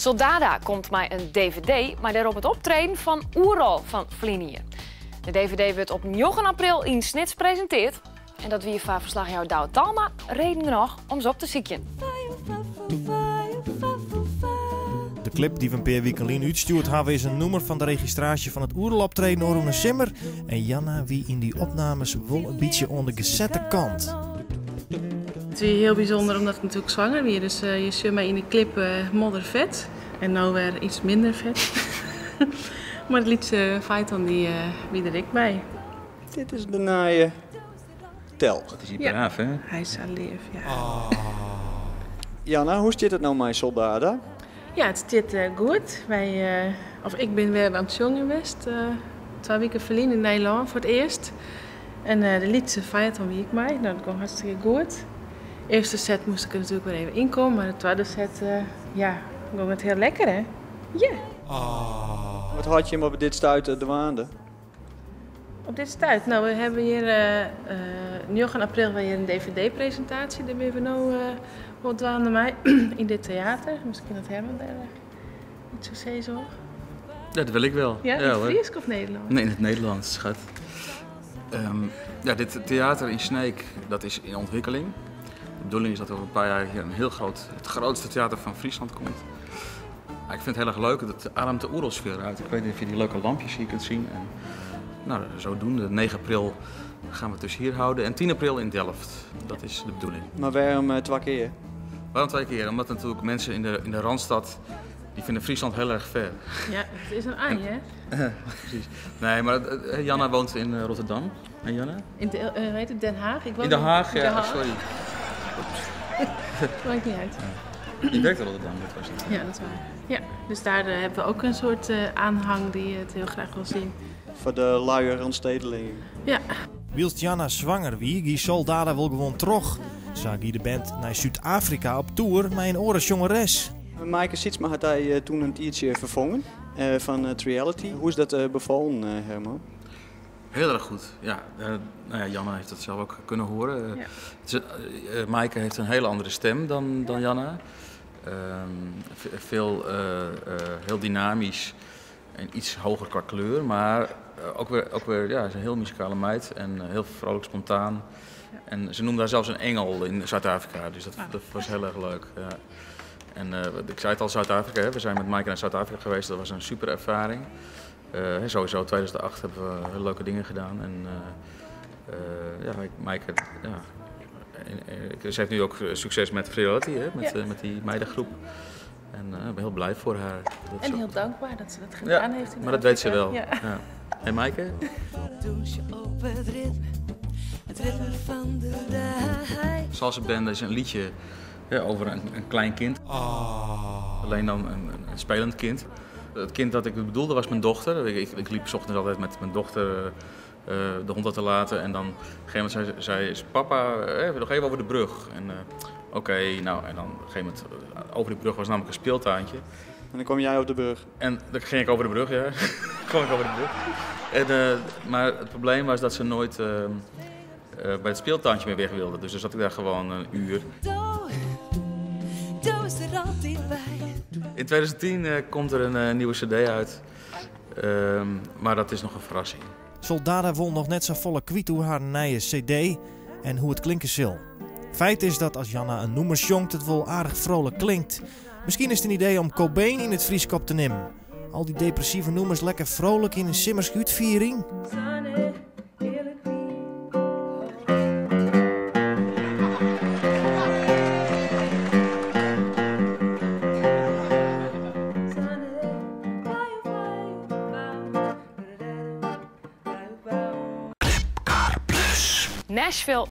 Souldada komt mei in dvd mei dêrop it optreden fan Oerol fan ferline jier. De dvd wurdt op njoggen april yn Snits presinteard en dat wie foar ferslachjouwer Douwe Talma reden genôch om se op te sykjen. De klip dy't we in pear wiken lyn útstjoerd hawwe is in nûmer fan de registraasje fan it Oeroloptreden ôfrûne simmer en Janna wie yn dy opnames wol in bytsje oan de gesette kant. It wie hiel bysûnder omdat ik natuerlik swanger wie, dus je sjogge my yn de klip modderfet en no wer iets minder fet. Mar it lytse Phaeton dy wie der ek by. Dit is de nije tel. Dat is hy braaf, hè? Hy is sa leaf, ja. Janna, hoe stiet it no mei Souldada? Ja, it stiet goed. Wy, of ik bin wer oan it sjongen west, twa wiken ferlyn yn Nijlân foar it earst. En de lytse Phaeton wie ek mei. No, dat gong hartstikke goed. Earste set moast ik der natuerlik wer even ynkomme, mar de twadde set, ja, gong it hiel lekker, hè? Ja. Wat hâldt jim op dit stuit dwaande? Op dit stuit? No, we hawwe hjir njoggen april wer hjir in dvd-presintaasje. Dêr binne we no wol dwaande mei yn dit teater. Miskien dat Herman dêr iets oer sizze wol. Dat wil ik wel. Ja, in it Frysk of Nederlânsk? Nee, in it Nederlânsk, schat. Ja, dit theater in Sneek, dat is in ontwikkeling. De bedoeling is dat er over een paar jaar hier een heel groot, het grootste theater van Friesland komt. Maar ik vind het heel erg leuk, het ademt de Oerolsfeer uit. Ik weet niet of je die leuke lampjes hier kunt zien. En, nou, zodoende, 9 april gaan we het dus hier houden. En 10 april in Delft. Dat is de bedoeling. Maar waarom twee keer? Waarom twee keer? Omdat natuurlijk mensen in de Randstad, die vinden Friesland heel erg ver. Ja, het is een ei, hè? Precies. Nee, maar Janna woont in Rotterdam. En Janna? In de hoe heet het? Den Haag? Ik woon In Den Haag, in ja, Den Haag. sorry. Maakt niet uit. Ja. Je werkt in Rotterdam, dat was het. Ja, dat is waar. Ja, dus daar hebben we ook een soort aanhang die het heel graag wil zien. Voor de luie Randstedelingen. Ja. Wylst Janna swanger wie, gie Souldada wol gewoan troch. Sa gie de band nei Súd-Afrika op tour mei in oare sjongeres. Maaike Sietsma hat hy toen in tiidsje ferfongen fan Three-ality. Hoe is dat befallen, Herman? Heel erg goed, ja. Janna heeft dat zelf ook kunnen horen. Ja. Maaike heeft een hele andere stem dan Janna. Veel heel dynamisch en iets hoger qua kleur, maar ook weer, ja, ze is een heel muzikale meid en heel vrolijk, spontaan. Ja. En ze noemde haar zelfs een engel in Zuid-Afrika, dus Ah. dat was heel erg leuk. Ja. En ik zei het al, Zuid-Afrika, hè? We zijn met Maaike naar Zuid-Afrika geweest, dat was een super ervaring. Sowieso, 2008 hebben we hele leuke dingen gedaan. En ja, ik, Maaike, ja. En ze heeft nu ook succes met Three-ality, hè? Met Ja. die meidengroep. En ik ben heel blij voor haar. Dat En ze heel dankbaar dat ze dat gedaan Ja, heeft in maar dat weet ze Afrika. wel. Ja. Ja. En Maaike? Douche op het ritme, het ritme van de dag. Salsa Band is een liedje, ja, over een klein kind. Oh. Alleen dan een spelend kind. Het kind dat ik bedoelde was mijn dochter. Ik liep 's ochtends altijd met mijn dochter de hond uit te laten. En dan op een gegeven moment zei ze, papa, nog even over de brug. En oké, nou, en dan op een gegeven moment over die brug was namelijk een speeltuintje. En dan kwam jij op de brug? En dan ging ik over de brug, ja. Kwam ik over de brug. Maar het probleem was dat ze nooit bij het speeltuintje meer weg wilde. Dus dan zat ik daar gewoon een uur. Do, do is er altijd bij. In 2010 komt er een nieuwe cd uit. Maar dat is nog een verrassing. Souldada wol noch net safolle kwyt oer har nije cd en hoe it klinke sil. Feit is dat as Janna in nûmer sjongt, it wol aardich frolik klinkt. Miskien is it in idee om Cobain yn it Frysk op te nimmen. Al dy depressive nûmers lekker frolik yn in simmerske útfiering. Nashville.